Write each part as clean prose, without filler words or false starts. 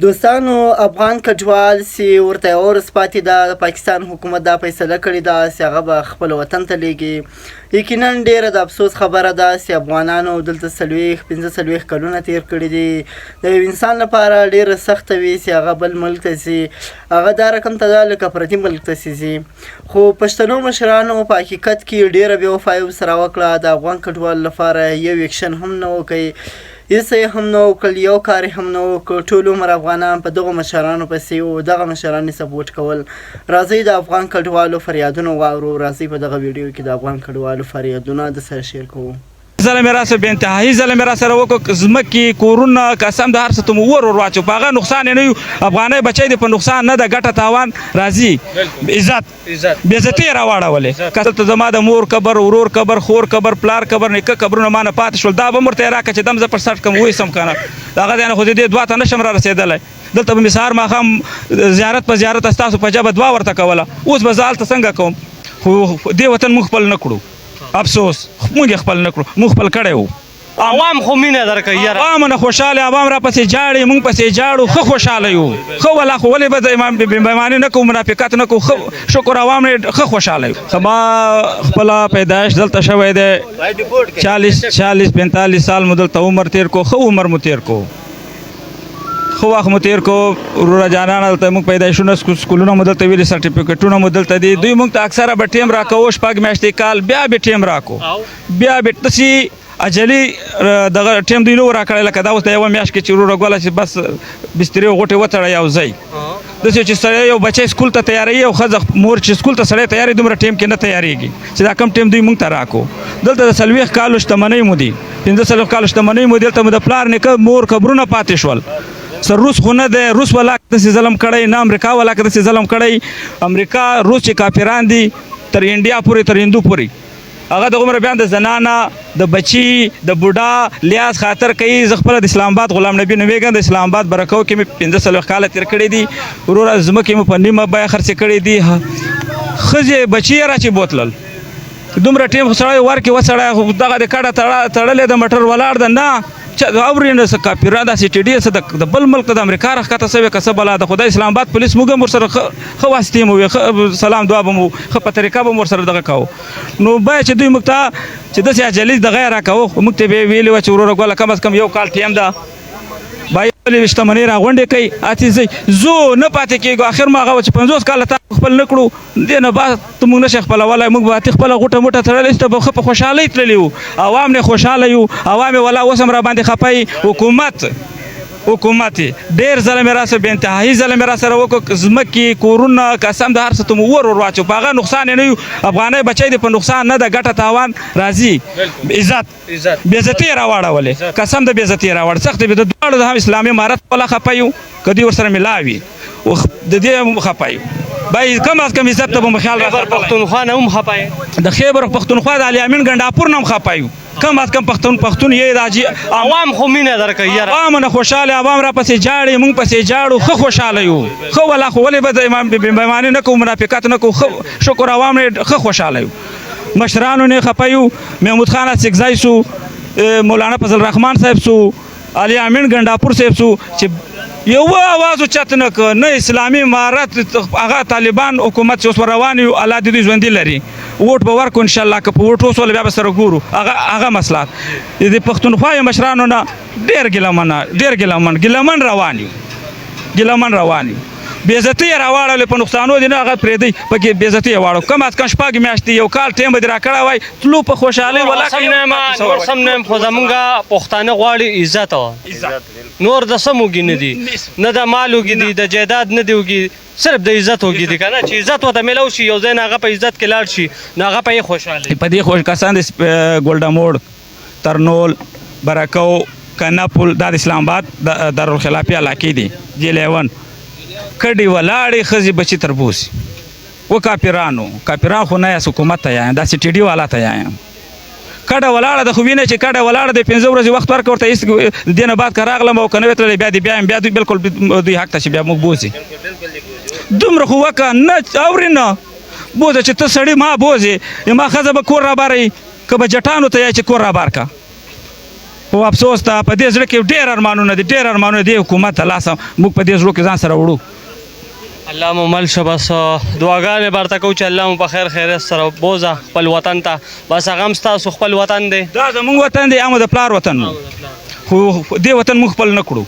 دوستانو افغان کډوال چې ورته یوه ورځ پاتې ده، د پاکستان حکومت دا فیصله کړې ده چې هغه به خپل وطن ته لیږي. یقینا ډیره د افسوس خبره ده چې افغانانو دلته 40 45 کلونه تیر کړي دي. د یو انسان لپاره ډیره سخته وي چې هغه بل ملک ته ځي، هغه دا رقم ته ده لکه پردي ملک ته چې ځي. خو پښتنو مشرانو په حقیقت کې ډیره بې وفایي ورسره وکړه، د افغان کډوالو لپاره یو اکشن هم نه وکړي، هیڅ یې هم نه وکړل، یو کار یې هم نه وکړ. ټول عمر افغانان په دغو مشرانو پسې وو، دغه مشران یې سپورټ کول. راځئ د افغان کډوالو فریادونه واورو، راځئ په دغه ویډیو کې د افغان کډوالو فریادونه د سره شیر کوو. ظلم یې راسره بې انتهایي ظلم یې راسره وکړ، ځمکې کورونه قسم د هر څه ته مو ور ور واچو، په هغه نقصان یې نه یو. افغانۍ بچی دی، په نقصان نه ده، ګټه تاوان راځي، عزت بېعزتي یې راواړولې. که دلته زما د مور قبر، ورور قبر، خور قبر، پلار قبر، نیکه قبرونه ما نه پاتې شول، دا به هم ورته راکړه چې دم زه پر سر کړم وایسم که نه، د هغه ځای نه خو زه دې دعا ته نه شم را رسېدلی. دلته به مې سهار ماښام زیارت په زیارت ستاسو په ژبه دعا ورته کوله، اوس به زه هلته څنګه کوم؟ خو دې وطن موږ خپل نه کړو، افسوس موږ یې خپل نه کړو، موږ خپل کړی وو. عوام خو مینه درکوي یاره. عوام نه خوشاله، عوام را پسې جاړي، مونږ پسې جاړو، ښه خوشاله یو، ښه ولا خو ولې به بېماني نه کوو، منافقت نه کوو، ښه شکر عوام نه ښه خوشاله یو. زما خپله پیدایش دلته شوی دی، 40 40 45 سال مو دلته عمر تېر کو، ښه عمر مو تېر کو، ښه وخت مو تېر کو. وروره جانانه دلته موږ پیدایشونه سکولونه مو دلته ویلي، سرټیفیکټونه مو دلته دي. دوی موږ ته اکثره به ټیم راکوو، 6 میاشتې کال بیا به ټیم راکو، بیا به داسې عجلي دغه ټیم دوی نه و راکړی، لکه دا اوس د یوه میاشت کې چې وروره ګوله چې بس بسترې غوټې وتړی او ځئ، داسې چې سړی یو بچی سکول ته تیاروي او ښځه مور چې سکول ته سړی تیاروي دومره ټیم کې نه تیارېږي چې دا کم ټیم دوی موږ ته راکو. دلته د 40 کالو شتمنۍ مو دي، 45 کالو شتمنۍ مو دي، دلته مو د پلار نیکه مور قبرونه پاتې شول. سر روس خو نه دی، روس ولا داسې ظلم کړی نه، امریکا ولا داسې ظلم کړی. امریکا روس چې کافران دي تر انډیا پورې تر هندو پورې، هغه د عمر بیان د زنانه د بچي د بوډا لیاز خاطر کوي. زه خپله د اسلام آباد غلام نبي نومېږم، د اسلام آباد برکو کې مې 45 کاله تېر کړي دي. وروره ځمکې مې په نیمه بیه خرڅې کړې دي، ښځې بچي یې راچې بوتلل. دومره ټیم خو سړی ورکې وسړی خو دغه د کډه تړلې د موټر ولاړ ده، نه اوري نه څه کاپیران داسې ټي ډي څه د بل ملک د امریکا راښکته سوې که څه بلا ده. خو د اسلام آباد پولیس موږ هم ورسره ښه واسطې مو وې، ښه سلام دعا به مو ښه په طریقه به مو ورسره دغه کوو. نو باید چې دوی موږ ته چې داسې عجلي دغه یې راکوه، خو موږ ته به یې ویلي وه چې وروره ګوله کم از کم یو کال ټیم ده، باید خپلې شتمنۍ راغونډې کړئ، هسې ځئ ځو نه پاتې کېږو. اخر مو هغه وه چې 50 کاله تا خپل نه کړو، دې نه بعد ته موږ نه شې خپلولی، موږ به هتې خپله غوټه موټه تړلې ته به ښه په خوشحالۍ تللي وو. عوام نه خوشحاله یو، عوام یې ولا اوس هم را باندې خفه یي. حکومت یې ډېر ظلم یې راسره بې انتهایي ظلم یې راسره وکړ، ځمکې کورونه قسم د هر څه ته مو ور ور واچو، په هغه نقصان یې نه یو. افغانۍ بچی دی، په نقصان نه ده، ګټه تاوان راځي، عزت بېعزتي یې راواړولې، قسم د بېعزتي یې راواړ، سخت د دواړو د هم اسلامي امارت ولا خفه یو، که دوی ورسره ملاوي د دې هم خفه یو، باید کم از کم عزت ته به مو خیال خیبر پښتونخوا نه هم خفه یې، د خیبر پښتونخوا د علي امین ګنډاپور نه هم خفه یو، کم از کم پښتون یې د حاجي عوام خو مینه درکوي یاره. عوام نه خوشاله، عوام را پسې جاړي، مونږ پسې جاړو، ښه خوشاله یو، ښه ولا خو ولې به بېماني نه کوو، منافقت نه کوو، ښه شکر عوام نه ښه خوشاله یو. مشرانو نه خفه یو، محمود خان اڅکزی سو، مولانا فضل الرحمن صاحب سو، علي امین ګنډاپور صاحب سو، چې یو اواز اوچت نه کړ، نه اسلامي امارت هغه طالبان حکومت چې اوس ور روان یو، الله دې دوی ژوندي لري، ووټ به ورکړو انشاءالله، که په ووټ وسول بیا به سره ګورو. هغه مسله د پښتونخوا یې مشرانو نه ډېر ګیلهمن، ډېر ګیلهمن، ګیلهمن روان یو، ګیلهمن روان یو. بېعزتي یې راواړولې په نقصانو دي نه، هغه پرېږدئ پکې بېعزتي یې واړو. کم از کم 6 میاشتې یو کال ټیم به دې راکړی وای، تلو په خوشحالۍ ولاکه نور سم نه یم، نور سم نه یم، خو زمونږ پښتانه غواړي عزت، نور د څه موږي نه دي، نه د مال وږي دي، د جایداد نه دي وږي، صرف د عزت وږي دي که نه، چې عزت ورته میلاو شي، یو ځای نه هغه په عزت کې لاړ شي، نو هغه په یې خوشحاله په دې خوش کسان د ګولډموړ، ترنول، برکو، کنپول، دا د اسلام آباد دارالخلافي علاقې دي، جی 11 کډې ولاړې ښځې بچي تر بوسي. و کاپیرانو، کاپیران خو نه یاست، حکومت ته یایم، داسې ټي ډي والا ته یایم. کډه ولاړه ده، خو وینې چې کډه ولاړه ده، 5 ورځې وخت ورکړه ورته، هېڅ دې نه بعد که راغلم او که نه وې تللی بیا دې بیا یم، بیا دوی بالکل دوی حق ته چې بیا موږ بوځي. دومره خو وکړه نه اوري نه بوځه چې ته سړی ما بوځې، ما ښځه به کور راباروي، که به جټانو ته یې چې کور رابار کړه. خو افسوس ته په دې زړه کې ډېر ارمانونه دي، ډېر ارمانونه دي حکومت ته لاسه موږ په دې زړه کې ځان سره وړو. الله مو مل شه، بس دعاګانې به ورته کوو چې الله مو په خیر خیریت سره بوځه خپل وطن ته. بس هغه هم ستاسو خپل وطن دی. دا زموږ وطن دی، امو د پلار وطن وو، خو دې وطن موږ خپل نه کړو.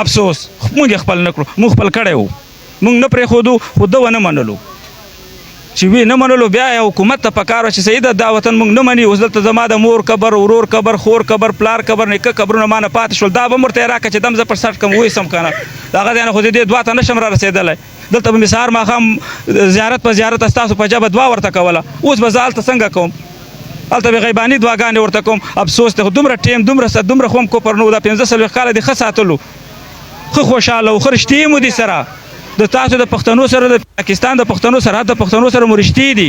افسوس موږ یې خپل نه کړو، موږ خپل کړی وو، موږ نه پرېښودو، خو ده ونه منلو. چې وی نه منلو بیا یې حکومت ته پکار وه چې صحیح ده دا وطن موږ نه مني. اوس دلته زما د مور قبر، ورور قبر، خور قبر، پلار قبر، نیکه قبرونه ما نه پاتې شول، دا به هم ورته راکړه چې دم زه پر سر کړم وایسم که نه. د هغه ځای نه خو زه دې دعا ته نه شم را رسېدلی. دلته به مې سهار ماښام زیارت په زیارت ستاسو په ژبه دعا ورته کوله، اوس به زه هلته څنګه کوم؟ هلته به غیباني دعاګانې ورته کوم. افسوس دی خو دومره ټیم دومره څه دومره خو هم کفر نه و، دا 45 کاله دې ښه ساتلو، ښه خوشحاله و، ښه رشتې مو دي سره د تاسو د پښتنو سره، د پاکستان د پښتنو سره، د پښتنو سره مو رشتې دي.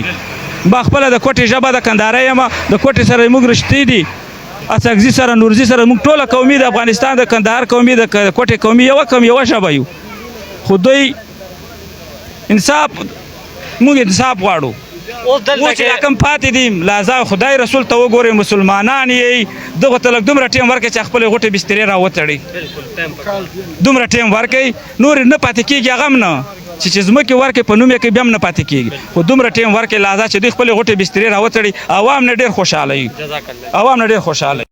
ما خپله د کوټې ژبه د کندهارۍ یم، د کوټې سره موږ رشتې دي، اڅکزي سره، نورزي سره، موږ ټوله قومي د افغانستان د کندهار قومي، د کوټې قومي، یوه قوم یوه ژبه یو. خو دوی انصاف، موږ انصاف غواړو. اوس دلته اوس چې دا کوم پاتې دي لازم خدای رسول ته وګورئ، مسلمانان یې دغه ته لږ دومره ټیم ورکړئ چې خپلې غوټې بسترې را وتړي، دومره ټیم ورکړئ، نور نه پاتې کېږي. هغه هم نه چې ځمکې ورکړي په نوم یې کوي بیا هم نه پاتې کېږي، خو دومره ټیم ورکړئ لازم چې دوی خپلې غوټې بسترې را وتړي. عوام نه ډېر خوشحاله یو، عوام نه ډېر خوشحاله.